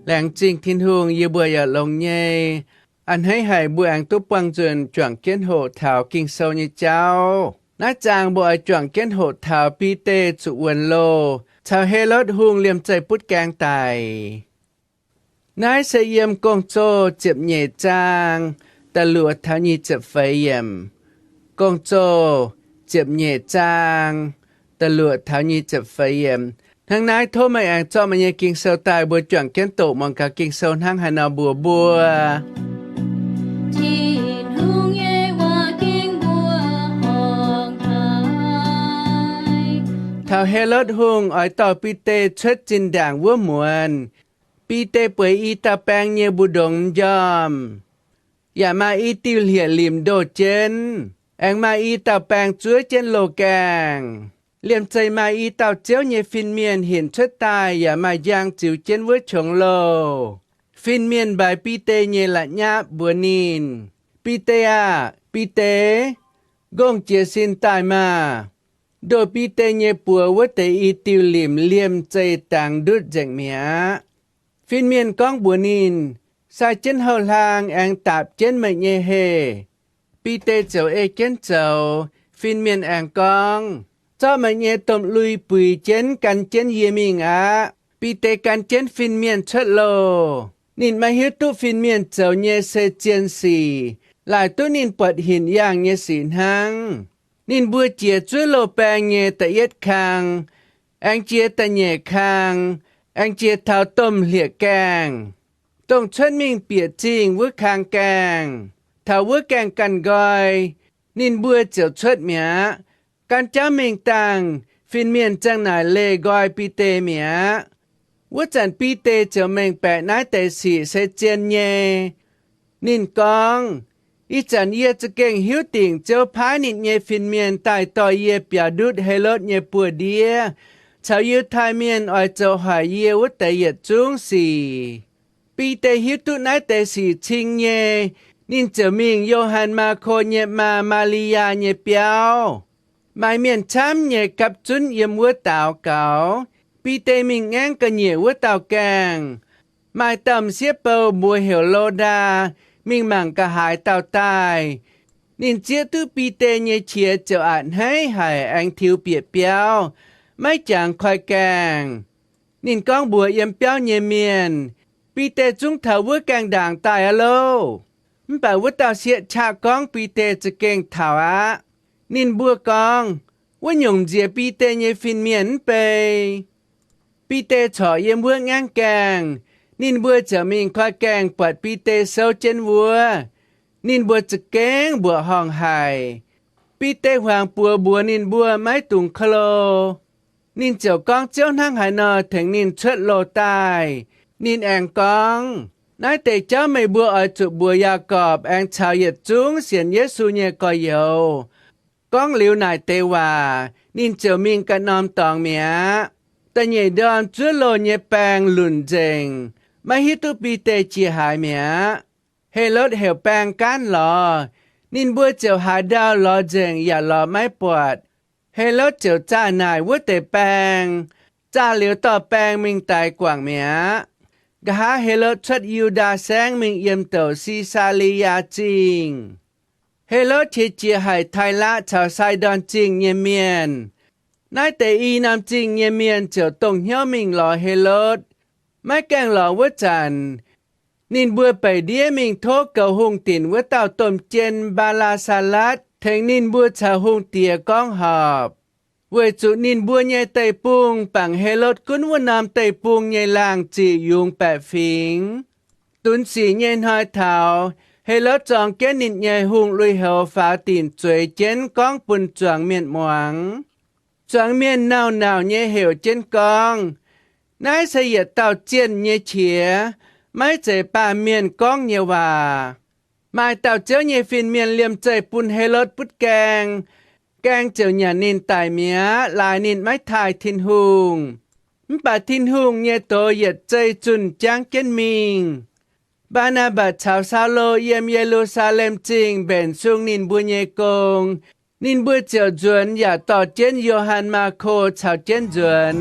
Laengz zingh Tin-Hungh, yie mbuo yaac longx nyei. A'hneiv haic mbuo aengx duqv buangh nzunc juangc jienv hoqc taux Ging-Sou nyei jauv. Naaiv zaang mbuo oix juangc jienv hoqc taux Bide zuqc wuonx loh caux Helotv Hungh liemh zeih butv gaeng daic. Naaiv se yiem Gong-Zoh ziepc nyeic zaang da'luoqc taux nyic ziepc feix yiemc. Gong-Zoh ziepc nyeic zaang da'luoqc taux nyic ziepc feix yiemc. Hnangv naaiv, tov meih aengx zorqv meih nyei Ging-Sou daaih, mbuo juangc jienv doqc muangx gaax Ging-Sou hnangv haaix nor mbuox mbuo. Tin-Hungh nyei waac ging mbuo hnangv naaiv. Taux Helotv Hungh oix dorh Bide cuotv zinh ndaangc wuov muonz, Bide bueix i dauh baeng nyei mbu'ndongx m'njormh, yaac maaih i diuh hlieqv-limc ndoh jienv, aengx maaih i dauh baeng zuov jienv loh gaengh. Liemh zeih maaih i dauh Ziouv nyei fin-mienh hinc cuotv daaih yaac maaih njang ziux jienv wuov qongx loh. Fin-mienh mbaix Bide nyei la'nyapv mbuox ninh, Bide aah! Bide! Ngongh jiez sin daaih maah! Ndoh Bide nyei buoz wuov deix i diuh limc liemh zeih dangx ndutv nzengc mi'aqv. Fin-mienh gorngv mbuox ninh, Sai jienv houh hlaang aengx daapc jienv meih nyei heh. Bide ziouc ei jienv zoux. Fin-mienh aengx gorngv, Zorqv meih nyei domh lui buix jienv gan jienv yie mingh aqv. Bide gan jienv fin-mienh cuotv loh. Ninh maiv hiuv duqv fin-mienh zoux nyei se zien sic, laaic duqv ninh buatc hinc yaangh nyei sic hnangv. Ninh mbuo jiex zuov loh baeng nyei da'yietv kang, aengx jiex da'nyeic kang, aengx jiex taux domh hlieqv-gaengh, dongh cuotv mingh bieqc zingh wuov kang gaengh. Taux wuov gaengh ganh nqoi, ninh mbuo ziouc cuotv mi'aqv. Gaanv jauv mingh dangh, fin-mienh ziang naaic leih nqoi Bide mi'aqv. Wuov zanc Bide ziouc mengh baeqc naaiv deix sic se zien nyei. Ninh gorngv, Ih zanc yie za'gengh hiuv dingc Ziouv paaiv ninh nyei fin-mienh daaih dorh yie biaux ndutv Helotv nyei buoz-ndiev caux Yiutai Mienh oix zoux hoic yie wuov deix yietc zungv sic. Bide hiuv duqv naaiv deix sic cing nyei, ninh ziouc mingh Yo^han Maako nyei maa, Maa^li^yaa, nyei biauv. Maaih mienh camv nyei gapv zunv yiem wuov daaux gaux. Bide mingh ngaengv ga'nyiec wuov dauh gaengh. Maaih dauh m'sieqv bou mbuox heuc Lodaa mingh mangc ga'haaix dauh daaih. Ninh zieqv duqv Bide nyei qiex ziouc a'hneiv haic aengx tiux bieqc biauv, maiv jangx koi gaengh. Ninh gorngv mbuox yiem biauv nyei mienh, Bide zungv taux wuov gaengh ndaangc daaih aqv loh. Mv baac wuov dauh sieqv qaqv gorngv Bide za'gengh taux aqv. Ninh mbuo gorngv, Wuov nyungc nziex Bide nyei fin-mienh mv bei. Bide corc yiem wuov ngaengv gaengh. Ninh mbuo ziouc mingh koi gaengh buatc Bide souv jienv wuov. Ninh mbuo za'gengh mbuoqc horngh haic. Bide huangx buoz mbuox ninh mbuo maiv dungx ko lo. Ninh ziouc gorngv Ziouv hnangv haaix nor tengx ninh cuotv loh daaih. Ninh aengx gorngv, Naaiv deix jauv meih mbuo oix zuqc mbuox Yaagorpc aengx caux yietc zungv sienx Yesu nyei gorx-youz. Gorngv liuz naaic deix waac, ninh ziouc mingh ganh norm dorngx mi'aqv. Da'nyeic ndorm zuov loh nyei baeng lunc nzengc, maiv hiuv duqv Bide jiex haaix mi'aqv. Helotv heuc baeng gaanv lorz. Ninh mbuo ziouc haaix ndau lorz nzengc yaac lorz maiv buatc. Helotv ziouc zaah naaic wuov deix baeng. Zaah liuz dorh baeng mingh daix guangc mi'aqv. Nqa'haav Helotv cuotv Yu^ndaa Saengv mingh yiem douc Si^saa^li^yaa Zingh. Helotv qiex jiez haic Tailaqv caux Saidon Zingh nyei mienh. Naaiv deix i norm zingh nyei mienh ziouc dongh hnyouv mingh lorz Helotv. Maiv gaengh lorz wuov zanc, ninh mbuo beic ndiev mingh tov goux hungh dinc wuov dauh domh jien, Mbaa^laa^saa^latv, tengx ninh mbuo caux hungh diex gorngv horpc, weic zuqc ninh mbuo nyei deic-bung bangc Helotv gunv wuov norm deic-bung nyei laangh ziqc yungz baeqc fingx. Dunx sic nyei hnoi taux, Helotv zorng jienv ninh nyei hungh lui-houx faaux dinc zueiz jienv gorngv bun zuangx mienh muangx. Zuangx mienh nauc-nauc nyei heuc jienv gorngv, Naaiv se yietc dauh zienh nyei qiex, maiv zeiz baamh mienh gorngv nyei waac. Maaih dauh Ziouv nyei fin-mienh liemh zeih bun Helotv butv gaeng. Gaeng ziouc nyanc ninh daic mi'aqv, laaix ninh maiv taaih Tin-Hungh. Mv baac Tin-Hungh nyei doz yietc zei zunh jangv jienv mingh. Mbaa^naa^mbatc caux Saulo yiem Ye^lu^saa^lem Zingh mbenc sung ninh mbuo nyei gong. Ninh mbuo ziouc nzuonx yaac dorh jienv Yo^han Maako caux jienv nzuonx.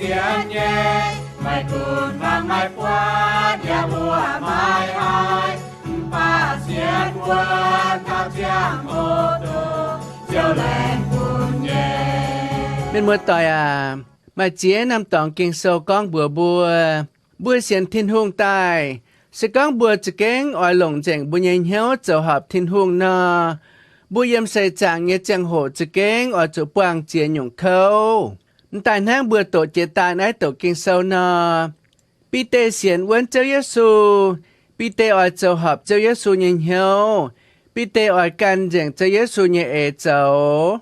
Sienx nyei, meih gunv mangc meih buatc yaac mbuoqc meih haiz, mv baac sienx wuov taux ziangh hoc dongh Ziouv laengz bun nyei. Mienh muoz-doic aac, maaih ziex norm dorngx Ging-Sou gorngv mbuox mbuo, mbuo sienx Tin-Hungh daaih, se gorngv mbuo za'gengh oix longc nzengc mbuo nyei hnyouv zoux horpc Tin-Hungh nor, mbuo yiem seix zaangc nyei ziangh hoc za'gengh oix zuqc buangh ziex nyungc kouv. M'daaih hnangv mbuo doqc jiex daaih naaiv douc Ging-Sou nor, Bide sienx wuonv Ziouv Yesu. Bide oix zoux horpc Ziouv Yesu nyei hnyouv. Bide oix gan nzengc Ziouv Yesu nyei eix zoux,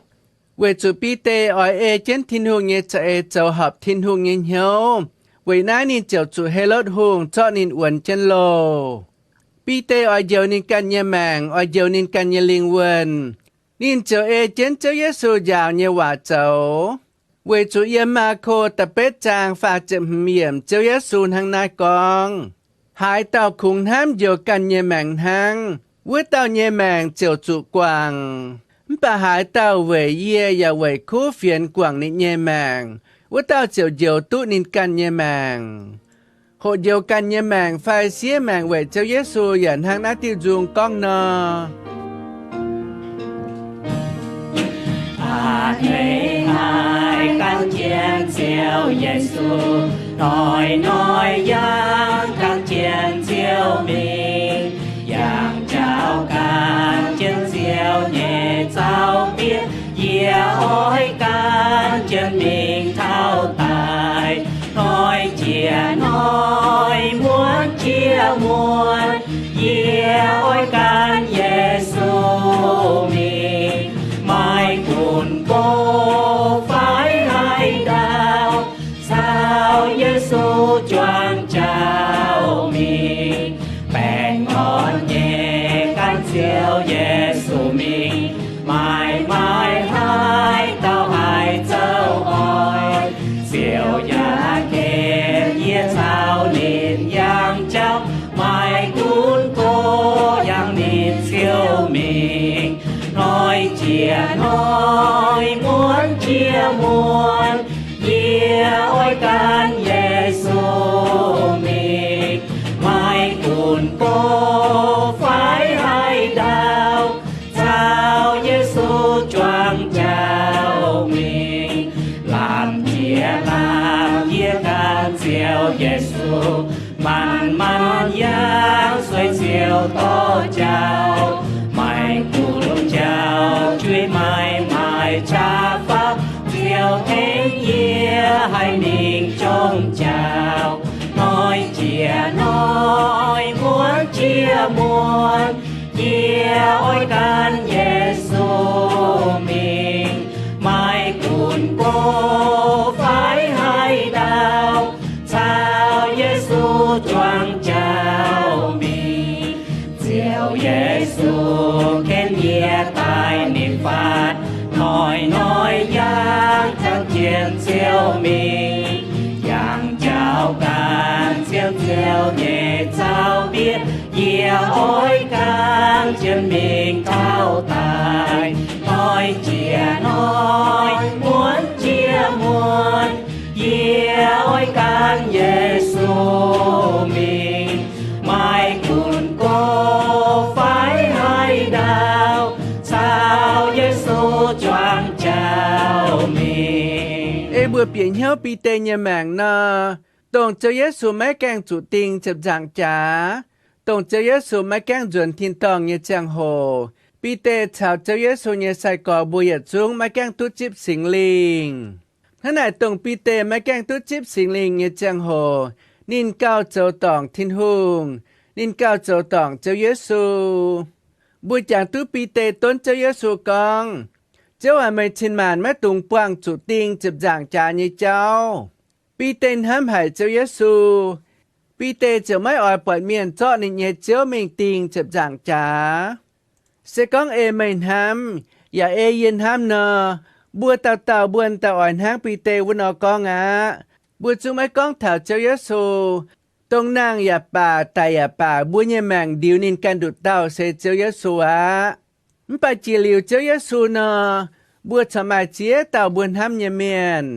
weic zuqc Bide oix ei jienv Tin-Hungh nyei za'eix zoux horpc Tin-Hungh nyei hnyouv. Weic naaiv ninh ziouc zuqc Helotv Hungh zorqv ninh wuonx jienv loh. Bide oix njoux ninh ganh nyei maengc, oix njoux ninh ganh nyei lingh wuonh. Ninh ziouc ei jienv Ziouv Yesu njaaux nyei waac zoux. Weic zuqc yiem Maako da'betv zaang faah ziepc hmz yiemc Ziouv Yesu hnangv naaiv gorngv, Haaix dauh kungx hnamv njoux ganh nyei maengc hnangv, wuov dauh nyei maengc ziouc zuqc guangc. Mv baac haaix dauh weic yie yaac weic kuv fienx guangc ninh nyei maengc, wuov dauh ziouc njoux duqv ninh ganh nyei maengc. Hoqc njoux ganh nyei maengc fai siev maengc weic Ziouv Yesu yaac hnangv naaiv diuh nzung gorngv nor. Aa leiz haiz gan jienv Ziouv Yesu, hnoi-hnoi yangh gan jienv Ziouv mingh, yangh njaaux gan jienv Ziouv nyei zaux-mbienv. Yie oix gan jienv mingh taux daaih, hnoi jiex hnoi, muonz jiex muonz, yie oix gan Yesu mingh. Maaih gunv go fai haaix dauh caux Yesu juangc jauv mingh, baengh orn nyei gan Ziouv Yesu mingh. Maaih, maaih haaix dauh haih zoux oix, Ziouv yaac ken yie caux ninh yangh jauv. Maaih gunv go yangh ninh Ziouv mingh, hnoi jiex hnoi, muonz jiex muonz, yie oix gan Yesu mingh. Maaih gunv go fai haaix dauh caux Yesu juangc jauv mingh, lamh jiex lamh yie gan Ziouv Yesu, manc-manc yangh sueih Ziouv dorh jauv. Maaih gunv jauv juiv maaih, maaih qaqv faaux, Ziouv tengx yie haih mingh jomc jauv. Hnoi jiex hnoi, muonz jiex muonz, yie oix gan Yesu mingh. Maaih gunv go fai haaix dauh caux Yesu juangc jauv mingh, Ziouv Yesu ken yie daaih ninh fatv. Hnoi-hnoi yangh gan jienv Ziouv mingh, yangh njaaux gan jienv Ziouv nyei zaux-mbienv. Yie oix gan jienv mingh taux daaih, hnoi jiex hnoi, muonz jiex muonz, yie oix gan Yesu mingh. Maaih gunv go fai haaix dauh caux Yesu juangc jauv mingh. Ei mbuo bieqc hnyouv Bide nyei maengc nor, dongh Ziouv Yesu maiv gaengh zuqc ding ziepc nzaangc jaax, dongh Ziouv Yesu maiv gaengh nzuonx tin-dorngh nyei ziangh hoc, Bide caux Ziouv Yesu nyei sai-gorx mbuo yietc zungv maiv gaengh duqv zipv Singx Lingh. Hnangv naaic, dongh Bide maiv gaengh duqv zipv Singx Lingh nyei ziangh hoc, ninh gauh zoux dorngc Tin-Hungh, ninh gauh zoux dorngc Ziouv Yesu. Mbuo jangx duqv Bide donv Ziouv Yesu gorngv, Ziouv aac, meih cin-maanc maiv dungx buangh zuqc ding ziepc nzaangc jaax nyei jauv. Bide hnamv haic Ziouv Yesu. Bide ziouc maiv oix buatc mienh zorqv ninh nyei Ziouv mingh ding ziepc nzaangc jaax. Se gorngv ei meih hnamv, yaac ei yie hnamv nor, mbuo dauh dauh mbuo daaih oix hnangv Bide wuov nor gorngv aqv. Mbuo zungv maiv gorngv taux Ziouv Yesu, dongh nangh yaac baac, daic yaac baac, mbuo nyei maengc ndiux ninh ganh nduqc dauh se Ziouv Yesu aqv. Mv baac jiex liuz Ziouv Yesu nor, mbuo corc maaih ziex dauh mbuo hnamv nyei mienh.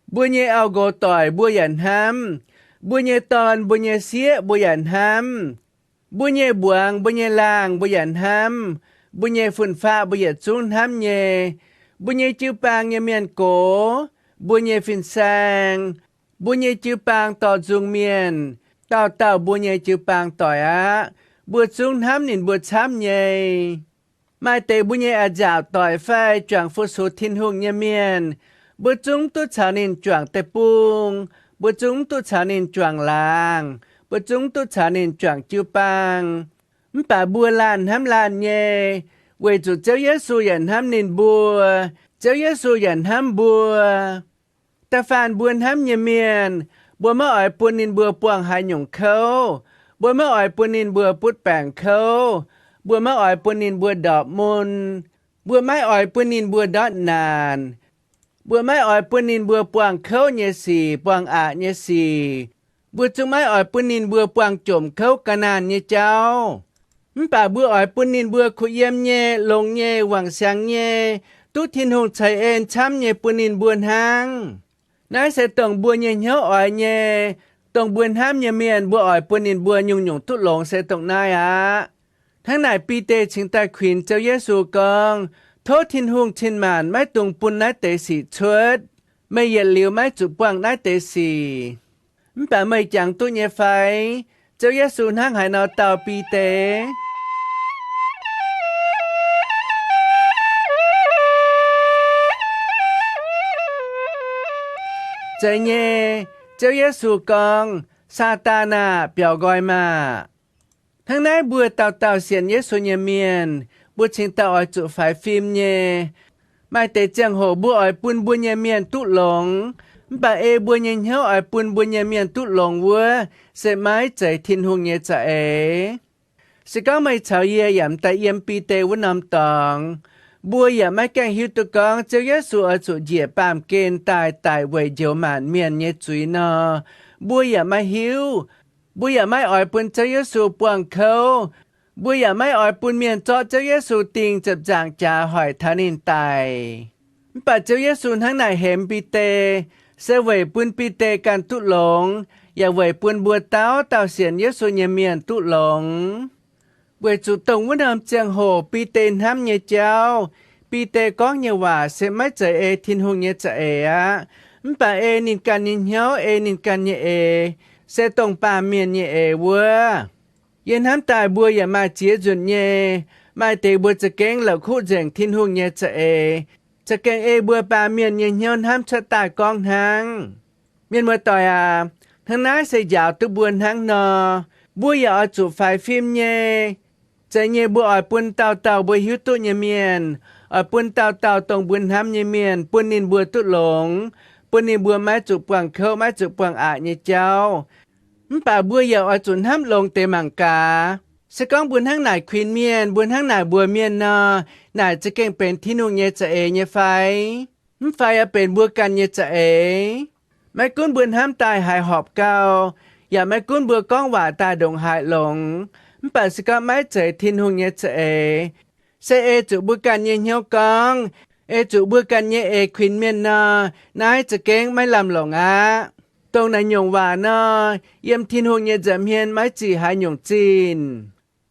Mbuo nyei auv-nqox doic mbuo yaac hnamv. Mbuo nyei dorn, mbuo nyei sieqv mbuo yaac hnamv. Mbuo nyei mbuangz, mbuo nyei laangh mbuo yaac hnamv. Mbuo nyei fun-faqv mbuo yietc zungv hnamv nyei. Mbuo nyei jiu-baang nyei mienh gox, mbuo nyei fin-saeng, mbuo nyei jiu-baang dorh nzung mienh, dauh dauh mbuo nyei jiu-baang doic aqv, mbuo zungv hnamv ninh mbuo camv nyei. Maaih deix mbuo nyei a'nziaauc doic fai juangc fu-sux Tin-Hungh nyei mienh, mbuo zungv duqv caux ninh juangc deic-bung, mbuo zungv duqv caux ninh juangc laangz, mbuo zungv duqv caux ninh juangc jiu-baang. Mv baac mbuo laanh hnamv laanh nyei, weic zuqc Ziouv Yesu yaac hnamv ninh mbuo. Ziouv Yesu yaac hnamv mbuo. Da'faanh mbuo hnamv nyei mienh, mbuo maiv oix bun ninh mbuo buangh haaix nyungc kouv. Mbuo maiv oix bun ninh mbuo butv baengc kouv. Mbuo maiv oix bun ninh mbuo ndorpc mun. Mbuo maiv oix bun ninh mbuo ndortv naanc. Mbuo maiv oix bun ninh mbuo buangh kouv nyei sic, buangh aqc nyei sic. Mbuo zungv maiv oix bun ninh mbuo buangh jomc kouv ga'naanh nyei jauv. Mv baac mbuo oix bun ninh mbuo kuh yiem nyei, longx nyei, wangc siangx nyei, duqv Tin-Hungh ceix en camv nyei bun ninh mbuo hnangv. Naaiv se dongh mbuo nyei hnyouv oix nyei. Dongh mbuo hnamv nyei mienh, mbuo oix bun ninh mbuo nyungc-nyungc duqv longx se dongh naaiv aqv. Hnangv naaic Bide cingx daaih kuinx Ziouv Yesu gorngv, Tov Tin-Hungh cin-maanc maiv dungx bun naaiv deix sic cuotv. Meih yietc liuz maiv zuqc buangh naaiv deix sic. Mv baac meih jangx duqv nyei fai? Ziouv Yesu hnangv haaix nor dau Bide? Zeiz nyei, Ziouv Yesu gorngv, Saadaan aah! Biaux nqoi maah! Hnangv naaiv mbuo dauh dauh sienx Yesu nyei mienh, mbuo cingx daaih oix zuqc faix fim nyei. Maaih deix ziangh hoc mbuo oix bun mbuo nyei mienh duqv longx, mv baac ei mbuo nyei hnyouv oix bun mbuo nyei mienh duqv longx wuov, se maiv zeiz Tin-Hungh nyei za'eix. Se gorngv meih caux yie yaac m'daaih yiem Bide wuov norm dorngx, mbuo yaac maiv gaengh hiuv duqv gorngv Ziouv Yesu oix zuqc njiec baamh gen daaih daic weic njoux maanc mienh nyei zuiz nor, mbuo yaac maiv hiuv. Mbuo yaac maiv oix bun Ziouv Yesu buangh kouv. Mbuo yaac maiv oix bun mienh zorqv Ziouv Yesu dingh ziepc nzaangc jaax hoic taux ninh daic. Mv baac Ziouv Yesu hnangv naaic hemx Bide, se weic bun Bide ganh duqv longx, yaac weic bun mbuo dauh dauh sienx Yesu nyei mienh duqv longx. Weic zuqc dongh wuov norm ziangh hoc Bide hnamv nyei jauv, Bide gorngv nyei waac se maiv zeiz ei Tin-Hungh nyei za'eix aqv. Mv baac ei ninh ganh nyei hnyouv, ei ninh ganh nyei eix, se dongh baamh mienh nyei eix wuov. Yie hnamv daaih mbuo yaac maaih ziex nzunc nyei, maaih deix mbuo za'gengh la'kuqv nzengc Tin-Hungh nyei za'eix, za'gengh ei mbuo baamh mienh nyei hnyouv hnamv cuotv daaih gorngv hnangv. Mienh muoz-doic aac, hnangv naaiv se njaaux duqv mbuo hnangv nor, mbuo yaac oix zuqc faix fim nyei. Zeiz nyei mbuo oix bun dauh dauh mbuo hiuv duqv nyei mienh, oix bun dauh dauh dongh mbuo hnamv nyei mienh, bun ninh mbuo duqv longx, bun ninh mbuo maiv zuqc buangh kouv, maiv zuqc buangh aqc nyei jauv. Mv baac mbuo yaac oix zuqc hnamv longx deix mangc gaax. Se gorngv mbuo hnangv naaic kuinx mienh, mbuo hnangv naaic mbuox mienh nor, naaic za'gengh benx Tin-Hungh nyei za'eix nyei fai? Mv fai yaac benx mbuo ganh nyei za'eix? Maiv gunv mbuo hnamv daaih haiz horpc gau, yaac maiv gunv mbuo gorngv waac daaih ndongc haaix longx, mv baac se gorngv maiv zeiz Tin-Hungh nyei za'eix, se ei zuqc mbuo ganh nyei hnyouv gorngv, ei zuqc mbuo ganh nyei eix kuinx mienh nor, naaiv za'gengh maiv lamh longc aqv. Dongh naaic nyungc waac nor, yiem Tin-Hungh nyei nza'hmien maiv zic haaix nyungc zinh.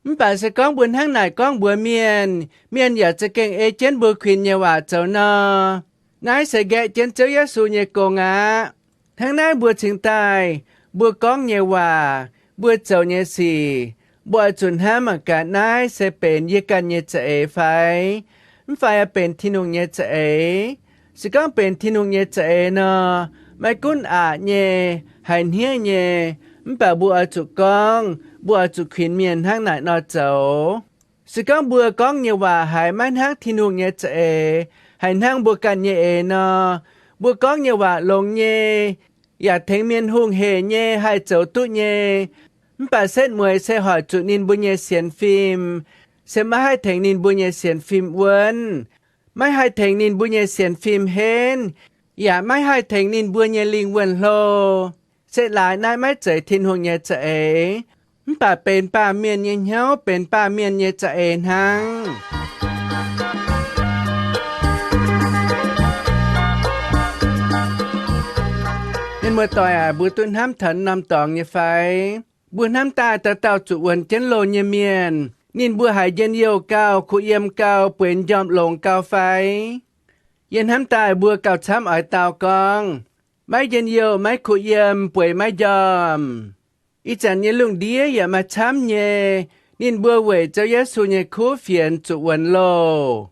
Mv baac se gorngv mbuo hnangv naaic gorngv mbuox mienh, mienh yaac za'gengh ei jienv mbuo kuinx nyei waac zoux nor, naaiv se nqaeqv jienv Ziouv Yesu nyei gong aqv. Hnangv naaiv mbuo cingx daaih, mbuo gorngv nyei waac, mbuo zoux nyei sic, mbuo oix zuqc hnamv mangc gaax naaiv se benx yie ganh nyei za'eix fai? Mv fai yaac benx Tin-Hungh nyei za'eix? Se gorngv benx Tin-Hungh nyei za'eix nor, maiv gunv aqc nyei, haiz hniev nyei, mv baac mbuo oix zuqc gorngv, mbuo oix zuqc kuinx mienh hnangv naaic nor zoux. Se gorngv mbuo gorngv nyei waac haiz maiv hnangv Tin-Hungh nyei za'eix, haiz hnangv mbuo ganh nyei eix nor, mbuo gorngv nyei waac longx nyei, yaac tengx mienh hungh heic nyei haih zoux duqv nyei, mv baac setv mueiz se hoic zuqc ninh mbuo nyei sienx fim, se maiv haih tengx ninh mbuo nyei sienx fim wuonv, maiv haih tengx ninh mbuo nyei sienx fim henv, yaac maiv haih tengx ninh mbuo nyei lingh wuonh hlo. Se laaix naaiv maiv zeiz Tin-Hungh nyei za'eix, mv baac benx baamh mienh nyei hnyouv, benx baamh mienh nyei za'eix hnangv. Mienh muoz-doic aac, mbuo duqv hnamv taux norm dorngx nyei fai? Mbuo hnamv daaih dauh dauh zuqc wuonx jienv loh nyei mienh, ninh mbuo haiz njien-youh gau, kuh yiem gau, bueix m'njormh longx gau fai? Yie hnamv daaih mbuo gauh camv oix dau gorngv maiv njien-youh, maiv kuh yiem, bueix maiv njormh. Ih zanc nyei lungh ndiev yaac maaih camv nyei, ninh mbuo weic Ziouv Yesu nyei kuv fienx zuqc wuonx loh.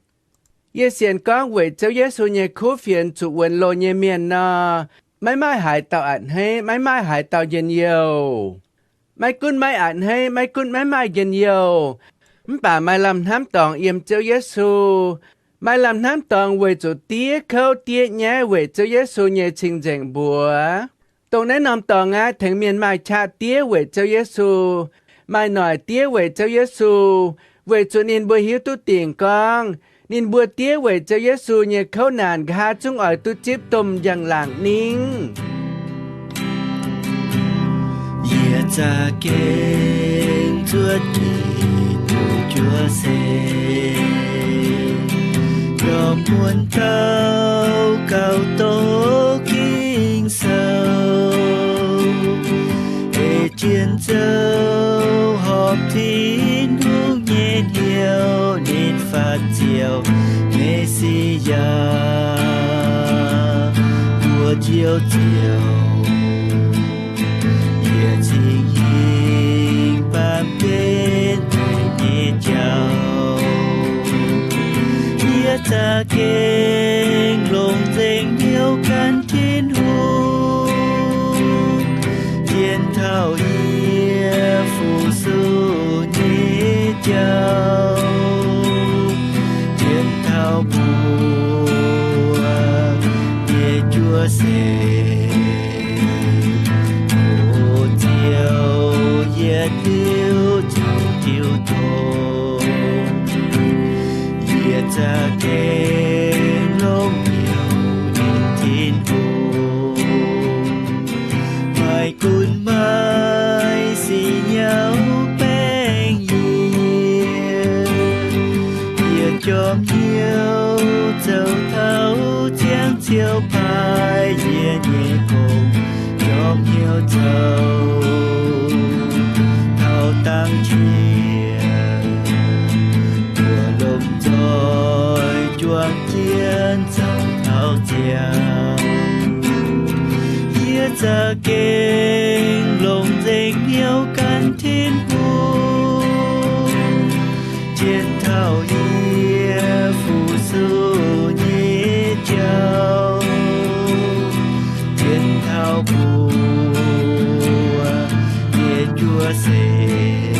Yie sienx gorngv weic Ziouv Yesu nyei kuv fienx zuqc wuonx loh nyei mienh nor, maiv maaih haaix dauh a'hneiv, maiv maaih haaix dauh njien-youh. Maiv gunv maiv a'hneiv, maiv gunv maiv maaih njien-youh, mv baac maaih lamh hnamv dorngx yiem Ziouv Yesu, maaih lamh hnamv dorngx weic zuqc diev kouv diev nyaiv weic Ziouv Yesu nyei cing-nzengc mbuox. Dongh naaiv norm dorngx aqv, tengx mienh maaih qaqv diev weic Ziouv Yesu, maaih noic diev weic Ziouv Yesu, weic zuqc ninh mbuo hiuv duqv dingc gorngv ninh mbuo diev weic Ziouv Yesu nyei kouv naanc nqa'haav zungv oix duqv zipv domh njang-laangc ningv. Yie za'gengh zuov jiex juov seix, yaac muonz dauh gauh doqc Ging-Sou, ei zien zouv horpc Tin-Hungh nyei hnyouv, ninh faatv Ziouv, Mesi^yaa, mbuo Ziouv Ziouv. Yie cingx hingh baamh gen daic nyei jauv. Yie za'gengh longc nzengc hnyouv gan Tin-Hungh, zien taux yie fu-sux nyei jauv, zien taux mbuo nyei juov seix. O Ziouv, yietc liuz caux jiu tong, yie za'gengh longc hnyouv ninh Tin-Hungh. Maiv gunv maiv sic nyauv baengh yie, yie jorm hnyouv zoux taux ziangh Ziouv paaiv yie nyei gong, jorm hnyouv zoux taux dangh qiex, buoz-lomh nzoih juang jienv zoux taux ziangh. Yie za'gengh longc nzengc hnyouv gan Tin-Hungh, zien taux yie fu-sux nyei jauv, zien taux mbuo nyei juov seix.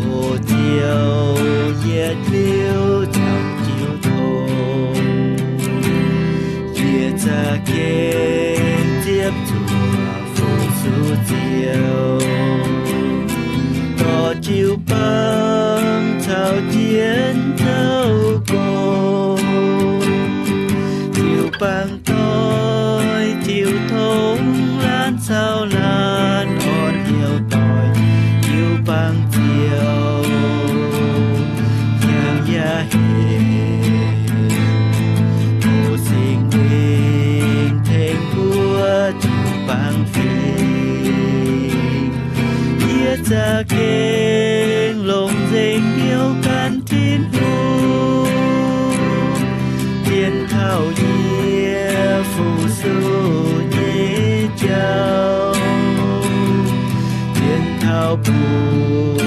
O Ziouv, yietc liuz caux jiu tong, yie za'gengh ziepc zuoqc fu-sux Ziouv, dorh jiu-baang caux jienv zoux gong, jiu-baang doix jiu tong, laanh caux laanh orn hnyouv doic jiu-baang Ziouv, yangh yaac hec. O Singx Lingh tengx mbuo jiu-baang fingx. Yie za'gengh longc nzengc hnyouv gan Tin-Hungh, zien taux yie fu-sux nyei jauv, zien taux mbuo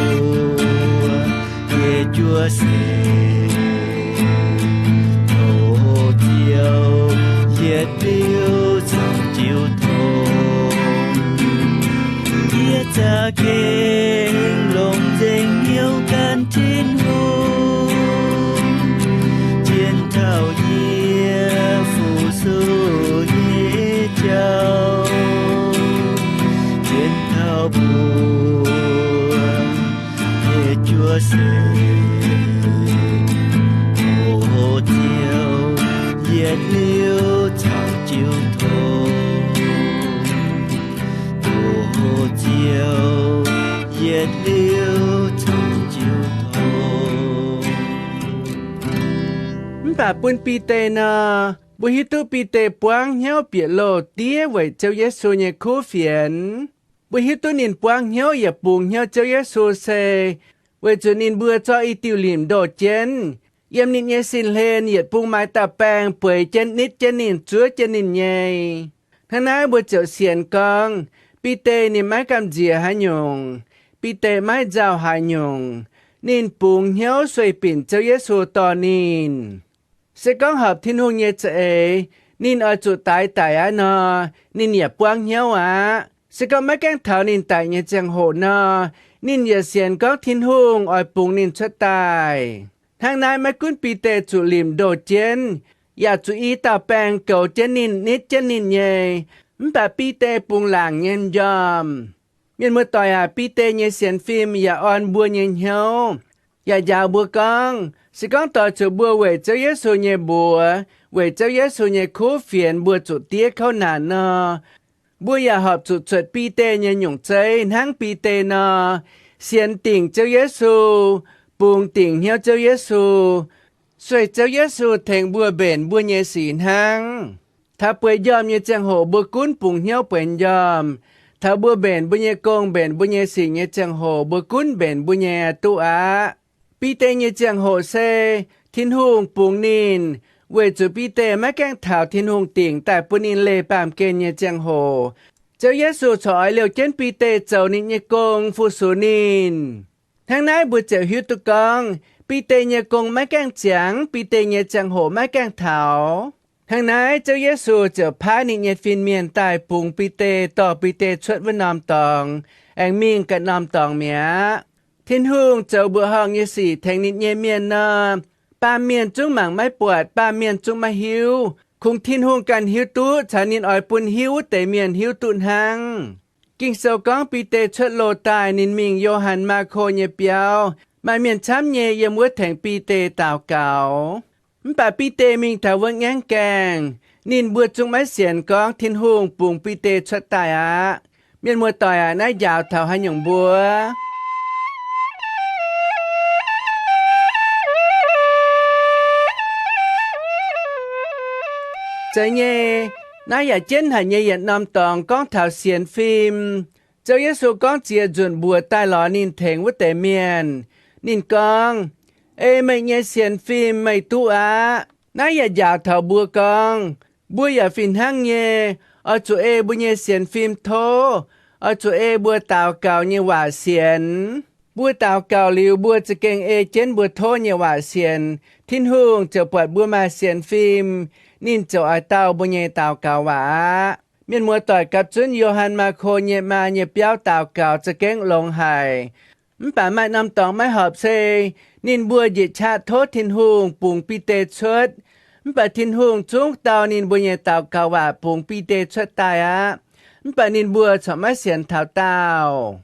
nyei juov seix. O Ziouv, yietc liuz caux jiu tong, yie za'gengh longc nzengc hnyouv gan Tin-Hungh, zien taux yie fu-sux nyei jauv, zien taux mbuo nyei juov seix. O Ziouv, yietc liuz caux jiu tong. O Ziouv, yietc liuz caux jiu tong. Mv baac bun Bide nor, Mbuo hiuv duqv Bide buangv hnyouv bieqc loh diev weic Ziouv Yesu nyei kuv fienx. Mbuo hiuv duqv ninh buangv hnyouv yaac bungx hnyouv Ziouv Yesu se weic zuqc ninh mbuo zorqv i diuh limc ndoh jienv, yiem ninh nyei sin-hlen yietc bung maaih dauh baeng bueix jienv nitv jienv ninh, zuov jienv ninh nyei. Hnangv naaiv mbuo ziouc sienx gorngv Bide ninh maiv gamh nziex haaix nyungc, Bide maiv nzauh haaix nyungc. Ninh bungx hnyouv sueih binc Ziouv Yesu dorh ninh. Se gorngv horpc Tin-Hungh nyei za'eix, ninh oix zuqc daix daic aqv nor, ninh yaac buangv hnyouv aqv. Se gorngv maiv gaengh taux ninh daic nyei ziangh hoc nor, ninh yaac sienx gorngv Tin-Hungh oix bungx ninh cuotv daaih. Hnangv naaiv maiv gunv Bide zuqc limc ndoh jienv, yaac zuqc i dauh baeng goux jienv ninh, nitv jienv ninh nyei, mv baac Bide bungx laangc nyei m'njormh. Mienh muoz-doic aac, Bide nyei sienx fim yaac orn mbuo nyei hnyouv, yaac njaaux mbuo gorngv, se gorngv doix zuqc mbuo weic Ziouv Yesu nyei mbuox, weic Ziouv Yesu nyei kuv fienx mbuo zuqc diev kouv naanc nor, mbuo yaac horpc zuqc cuotv Bide nyei nyungc zeiv hnangv Bide nor, sienx dingc Ziouv Yesu, bungx dingc hnyouv Ziouv Yesu, sueih Ziouv Yesu tengx mbuo mbenc mbuo nyei sic hnangv. Taux bueix njormh nyei ziangh hoc mbuo gunv bungx hnyouv bueix njormh. Taux mbuo mbenc mbuo nyei gong, mbenc mbuo nyei sic nyei ziangh hoc mbuo gunv mbenc mbuo nyei aqv duqv aqv. Bide nyei ziangh hoc se Tin-Hungh bungx ninh, weic zuqc Bide maiv gaengh taux Tin-Hungh dingc daaih bun ninh leih baamh gen nyei ziangh hoc, Ziouv Yesu corc oix liouh jienv Bide zoux ninh nyei gong fu-sux ninh. Hnangv naaiv mbuo ziouc hiuv duqv gorngv Bide nyei gong maiv gaengh ziangx, Bide nyei ziangh hoc maiv gaengh taux. Hnangv naaiv Ziouv Yesu ziouc paaiv ninh nyei fin-mienh daaih bungx Bide, dorh Bide cuotv wuov norm dorngx, aengx mingh ganh norm dorngx mi'aqv. Tin-Hungh zoux mbuoqc horngh nyei sic tengx ninh nyei mienh nor, baamh mienh zungv mangc maiv buatc, baamh mienh zungv maiv hiuv. Kungx Tin-Hungh ganh hiuv duqv caux ninh oix bun hiuv wuov deix mienh hiuv duqv hnangv. Ging-Sou gorngv Bide cuotv loh daaih, ninh mingh Yo^han Maako nyei biauv. Maaih mienh camv nyei yiem wuov tengx Bide daux gaux. Mv baac Bide mingh taux wuov ngaengv gaengh, ninh mbuo zungv maiv sienx gorngv Tin-Hungh bungx Bide cuotv daaih aqv. Mienh muoz-doic aac, naaiv njaaux taux haaix nyungc mbuo? Zeiz nyei, naaiv yaac jienv haic nyei yietc norm dorngx gorngv taux sienx fim. Ziouv Yesu gorngv ziex nzunc mbuox daaih lorz ninh tengx wuov deix mienh. Ninh gorngv, Ei meih nyei sienx fim, meih duqv aqv. Naaiv yaac njaaux taux mbuo gorngv, mbuo yaac fih hnangv nyei, oix zuqc ei mbuo nyei sienx fim tov, oix zuqc ei mbuo daux gaux nyei waac sienx. Mbuo daux gaux liuz, mbuo za'gengh ei jienv mbuo tov nyei waac sienx, Tin-Hungh ziouc buatc mbuo maaih sienx fim, ninh ziouc oix dauh mbuo nyei daux gaux waac aqv. Mienh muoz-doic gapv zunv Yo^han Maako nyei maa nyei biauv daux gaux za'gengh longx haic. Mv baac maaih norm dorngx maiv horpc se ninh mbuo njiec qaqv tov Tin-Hungh bungx Bide cuotv. Mv baac Tin-Hungh zungv dau ninh mbuo nyei daux gaux waac bungx Bide cuotv daaih aqv. Mv baac ninh mbuo corc maiv sienx taux daauh.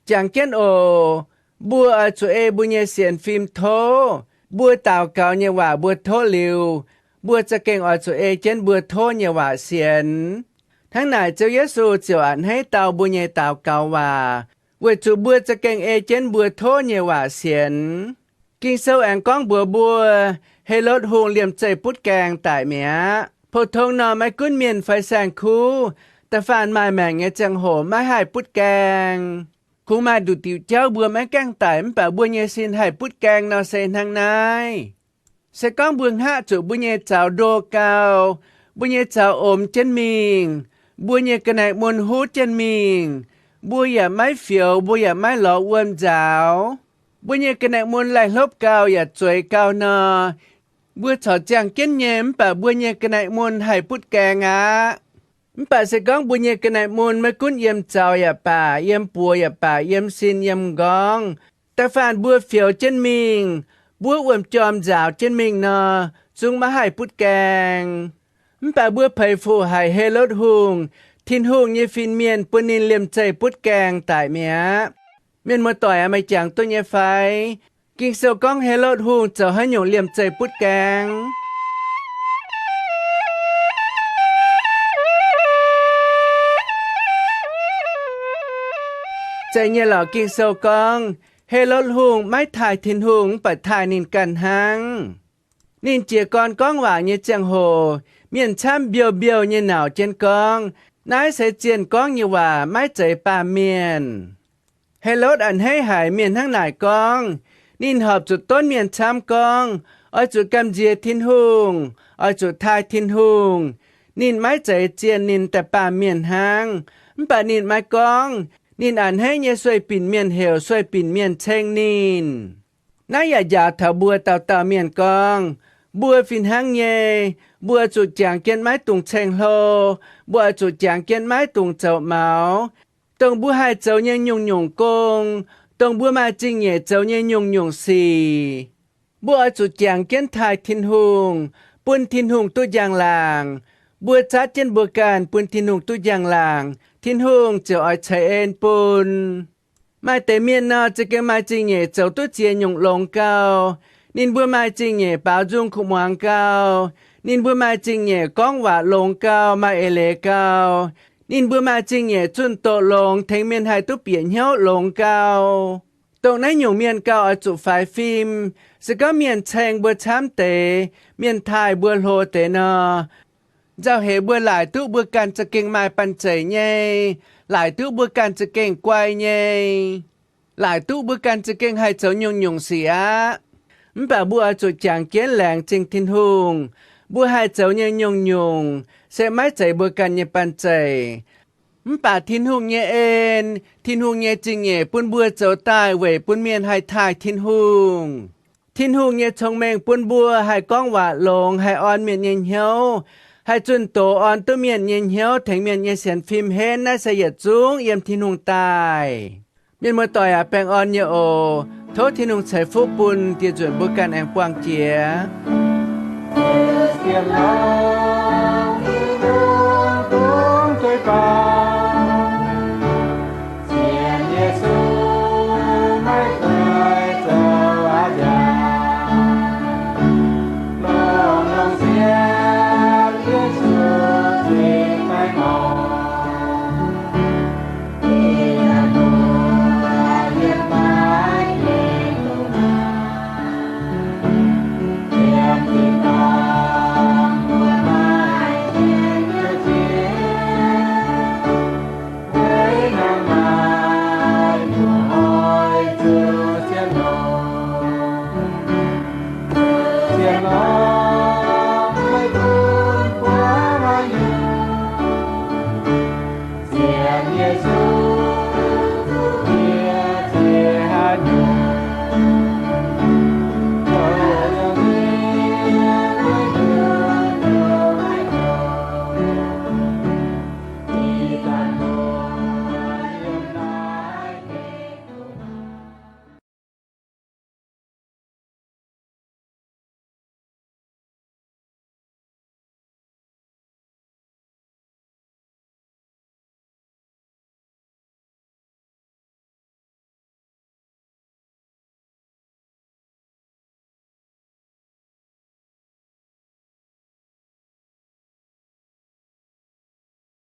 Jangx jienv oc. Mbuo oix zuqc ei mbuo nyei sienx fim tov. Mbuo daux gaux nyei waac mbuo tov liuz, mbuo za'gengh oix zuqc ei jienv mbuo tov nyei waac sienx. Hnangv naaic Ziouv Yesu ziouc a'hneiv dau mbuo nyei daux gaux waac, weic zuqc mbuo za'gengh ei jienv mbuo tov nyei waac sienx. Ging-Sou aengx gorngv mbuox mbuo, Helotv Hungh liemh zeih butv gaengh daic mi'aqv. Pou-tong nor, maiv gunv mienh fai saeng-kuv, da'faanh maaih maengc nyei ziangh hoc maiv haih butv gaengh. Kungx maaih nduqc diuc jauv mbuo maiv gaengh daic mv baac mbuo nyei sin haih butv gaengh nor se hnangv naaiv. Se gorngv mbuo hngaqv zuqc mbuo nyei zaux ndo gau, mbuo nyei zaux omx jienv mingh, mbuo nyei ga'naaiv mun huv jienv mingh, mbuo yaac maiv fioux, mbuo yaac maiv lorz wuom nzaaux, mbuo nyei ga'naaiv mun laih hlopv gau yaac zueiz gau nor, mbuo corc ziangh jienv nyei mv baac mbuo nyei ga'naaiv mun haih butv gaengh aqv. Mv baac se gorngv mbuo nyei ga'naaiv mun maiv gunv yiem zaux yaac baac, yiem buoz yaac baac, yiem sin yiem m'nqorngv, da'faanh mbuo fioux jienv mingh, mbuov wuom-jorm nzaaux jienv mingh nor, zungv maiv haih butv gaengh. Mv baac mbuo peix fuc haic Helotv Hungh, Tin-Hungh nyei fin-mienh, bun ninh liemh zeih butv gaengh daic mi'aqv. Mienh muoz-doic aac, meih jangx duqv nyei fai? Ging-Sou gorngv Helotv Hungh zoux haaix nyungc liemh zeih butv gaengh? Zeiz nyei lorqc, Ging-Sou gorngv Helotv Hungh maiv taaih Tin-Hungh, mv baac taaih ninh ganh hnangv. Ninh jiez gorn gorngv waac nyei ziangh hoc, mienh camv mbiouh mbiouh nyei nauc jienv gorngv, Naaiv se zienh gorngv nyei waac, maiv zeiz baamh mienh. Helotv a'hneiv haic mienh hnangv naaic gorngv. Ninh horpc zuqc donv mienh camv gorngv, Oix zuqc gamh nziex Tin-Hungh, oix zuqc taaih Tin-Hungh. Ninh maiv zeiz zienh, ninh daaih baamh mienh hnangv. Mv baac ninh maiv gorngv. Ninh a'hneiv nyei sueih binc mienh heuc, sueih binc mienh ceng ninh. Naaiv yaac njaaux taux mbuo dauh dauh mienh gorngv, mbuo fih hnangv nyei, mbuo oix zuqc jangx jienv maiv dungx ceng-hlo, mbuo oix zuqc jangx jienv maiv dungx zoux maux, dongh mbuo haih zoux nyei nyungc-nyungc gong, dongh mbuo maaih zingh nyeic zoux nyei nyungc-nyungc sic. Mbuo oix zuqc jangx jienv taaih Tin-Hungh, bun Tin-Hungh duqv njang-laangc. Mbuo zatv jienv mbuo ganh bun Tin-Hungh duqv njang-laangc, Tin-Hungh ziouc oix ceix en bun. Maaih deix mienh nor, za'gengh maaih zingh nyeic zoux duqv ziex nyungc longx gau. Ninh mbuo maaih zingh nyeic baaux nzung kuv muangx gau. Ninh mbuo maaih zingh nyeic gorngv waac longx gau, maaih eix leiz gau. Ninh mbuo maaih zingh nyeic zunh doqc longx, tengx mienh haih duqv bieqc hnyouv longx gau. Dongh naaiv nyungc mienh gauh oix zuqc faix fim. Se gorngv mienh ceng mbuo camv deix, mienh taaih mbuo hlo deix nor, nzauh heix mbuo laaic duqv mbuo ganh za'gengh maaih banh zeic nyei, laaic duqv mbuo ganh za'gengh guai nyei, laaic duqv mbuo ganh za'gengh haih zoux nyungc-nyungc sic aqv. Mv baac mbuo oix zuqc jangx jienv laengz zingh Tin-Hungh. Mbuo haih zoux nyei nyungc-nyungc se maiv zeiz mbuo ganh nyei banh zeic. Mv baac Tin-Hungh nyei en, Tin-Hungh nyei zingh nyeic bun mbuo zoux daaih weic bun mienh haih taaih Tin-Hungh. Tin-Hungh nyei cong-mengh bun mbuo haih gorngv waac longx, haih orn mienh nyei hnyouv, haih zunh doz orn duqv mienh nyei hnyouv, tengx mienh nyei sienx fim henv. Naaiv se yietc zungv yiem Tin-Hungh daaih. Mienh muoz-doic aac, baengh orn nyei oc. Tov Tin-Hungh ceix fuqv bun dieh nzunc mbuo ganh aengx buangh jiex.